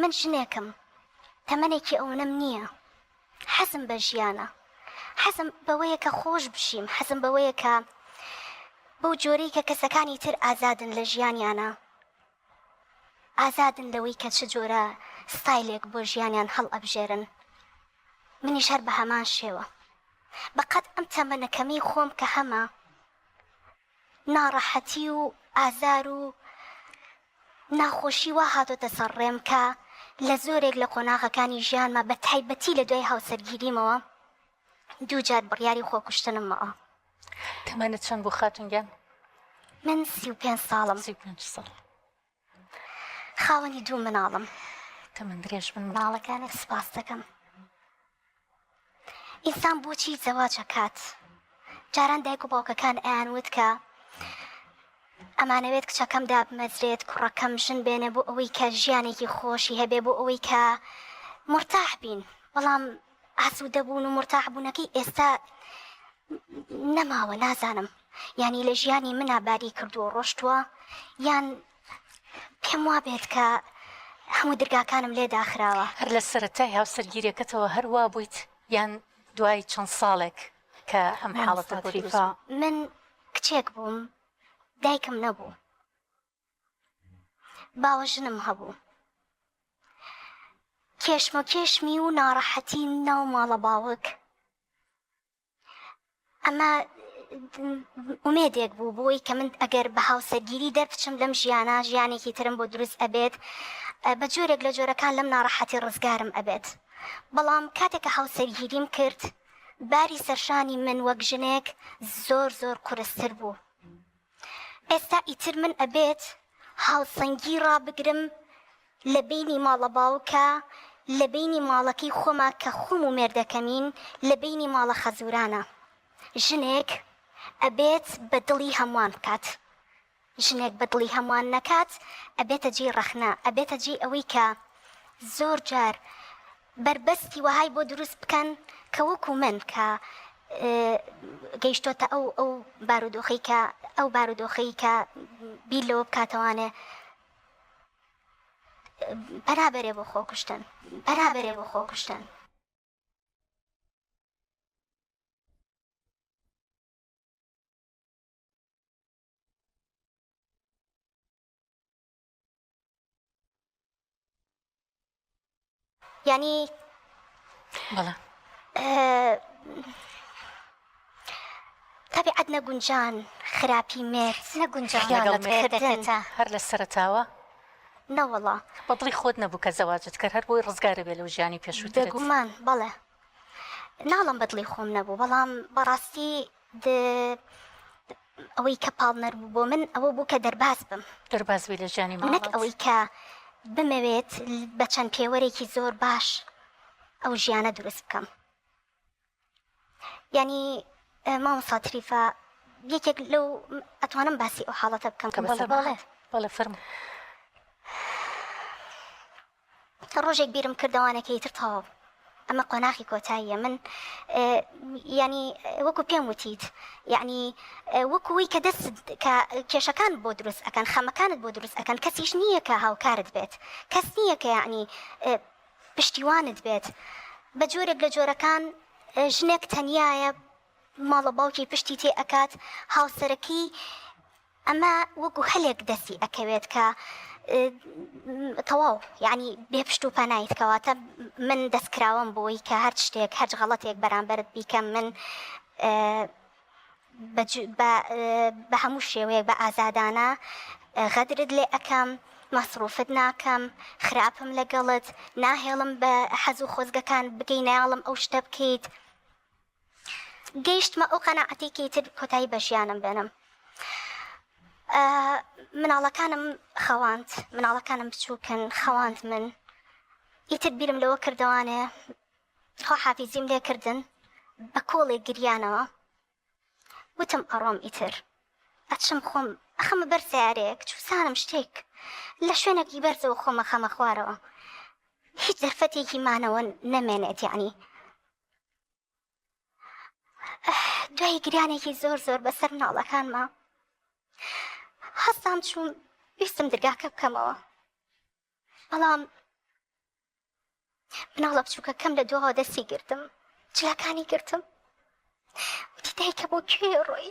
من ژنێکم تەمەنێکی ئەوەنەم نییە حەزم بە ژیانە حەزم بەوەیە کە خۆش بژیم حەزم بەوەیە کە بەو جۆرەی کە کەسەکانی تر ئازادن لە ژیانیانە ئازادن لەوەی کە چ جۆرە ستایلێک بۆ ژیانیان هەڵ ئەبژێرن منیش هەر بە هەمان شێوە بەقەد ئەم تەمەنە کەمەی خۆم کە هەمە ناڕەحەتی و ئازار و ناخۆشی وا هاتۆتە سەر ڕێم کە لە زۆرێک لە قۆناغەکانی ژیانما بە تایبەتی لە دوای هاوسەرگیریمەوە دووجار بڕیاری خۆکوشتنم ماوە. تەمەنت چەند بوو خاتون گیان؟ من 35 ساڵم. 35 ساڵ. خاوەنی دوو مناڵم. تەمەن درێژ بن مناڵەکانت. سپاس دەکەم. ئینسان بۆچی زەواج ئەکات؟ جاران دایک و باوکەکان ئەیان وت کە ئەمانەوێت کچەکەم دابمەزرێت کوڕەکەم ژن بێنێ بۆ ئەوەی کە ژیانێکی خۆشی هەبێ بۆ ئەوەی کە مرتاح بین بەڵام ئاسوودە بوون و مرتاح بوونەکەی ئێستا نەماوە نازانم یانی لە ژیانی منا باری کردووە ڕۆشتووە یان پێم وابێت کە هەموو درگاکانم لێ داخراوە. هەر لە سەرەتای هاوسەرگیریەکەتەوە هەر وا بوویت یان دوای چەند ساڵێک کە ئەم حاڵەتە بۆ دروست بوو؟ من کچێک بووم دایکم نەبوو باوەژنم هەبوو کێشمەکێشمی و ناڕەحەتی ناو ماڵە باوک ئەمە ئومێدێک بوو بۆی کە من ئەگەر بە هاوسەرگیری دەربچم لەم ژیانە ژیانێکی ترم بۆ دروست ئەبێت بە جۆرێک لە جۆرەکان لەم ناڕەحەتی ڕزگارم ئەبێت بەڵام کاتێک کە هاوسەرگیریم کرد باری سەرشانی من وەک ژنێک زۆر زۆر قورستر بوو ئێستا ئیتر من ئەبێت هاوسەنگی ڕابگرم لە بەینی ماڵە باوکا، لە بەینی ماڵەکەی خۆما کە خۆم و مێردەکەمین، لە بەینی ماڵە خەزورانا. ژنێک ئەبێت بە دڵی هەمووان بکات. ژنێک بە دڵی هەمووان نەکات ئەبێتە جێی ڕەخنە، ئەبێتە جێی ئەوەی کە زۆر جار بەربەستی وەهای بۆ دروست بکەن کە وەکو من کە گەیشتۆتە ئەو ئەو بارودۆخەی کە ئەو بارودۆخەی کە بیر لەوە بکاتەوانێ پەنا بەرێ بۆ خۆکوشتن پەنا بەرێ بۆ خۆکوشتن. یانی بەڵێ تەبیعەت نەگونجان خراپی مێرد نەگونجان لەگەڵ لەگەڵ مێردەکەتە هەر لە سەرەتاوە نەوەڵا بەدڵی خۆت نەبوو کە زەواجت کرد هەر بۆی ڕزگارە بێ لەو ژیانی پێشووترت بێگومان بەڵێ ناڵم بەدڵی خۆم نەبوو بەڵام بەڕاستی ئەوەی کە پاڵنەر بوو بۆ من ئەوە بوو کە دەرباز بم. دەرباز بی لە ژیانی ماڵت. نەک ئەوەی کە بمەوێت بە چەند پێوەرێکی زۆر باش ئەو ژیانە دروست بکەم. یانی مامۆستا تریفە یەکێک لەو ئەتوانم باسی ئەو حاڵەتە بکەم کە بەسەر بەڵێ بەڵێ فەرموو. ڕۆژێک بیرم کردەوانەکە ئیتر تەواو ئەمە قۆناخی کۆتاییە من ینی وەکو پێم وتیت یعنی وەکوی کە دەست کە کێشەکان بۆ دروست ئەەکەن خەمەکانت بۆ دروست ئەەکەن کەسیش نییە کە هاوکارت بێت کەس نییە کە یعنی پشتیوانت بێت بە جۆرێک لە جۆرەکان ژنێک تەنایە ماڵە باوکی پشتی تێ ئەکات هاوسەرەکەی ئەمە وەکو هەلێک دەستی ئەکەوێت کە تەواو یعنی بێ پشت و پەنایت کەواتە من دەستکراوەم بۆی کە هەر شتێک هەرچ غەڵەتێک بەرامبەرت بیکەم من بە هەموو شێوەیەک بە ئازادانە غەدرت لێ ئەکەم مەسروفت ناکەم خراپم لەگەڵت ناهێڵم بە حەز و خۆزگەکان بگەی نایاڵم ئەو شتە بکەیت گەیشتمە ئەو قەناعەتەی کە ئیتر کۆتایی بە ژیانم بێنم. مناڵەکانم خەواند، مناڵەکانم بچووکن، خەواند من. ئیتر بیرم لەوە کردەوانێ خواحافیزیم لێ کردن بە کۆڵێک گریانەوە. وتم ئەڕۆم ئیتر ئەچم خۆم ئەخەمە بەر سیارەیەک چوسانم شتێک لە شوێنێکی بەرزەوە خۆمە خەمە خوارەوە هیچ دەرفەتێکی مانەوە نەمێنێت یعنی دوای گریانێکی زۆر زۆر بەسەر مناڵەکانما هەستام چوون ویستم درگاکە بکەمەوە بەڵام. مناڵە بچووکەکەم لە دواوە دەستی گرتم، جلەکانی گرتم. وتی دایکە بۆ کوێ ڕۆی؟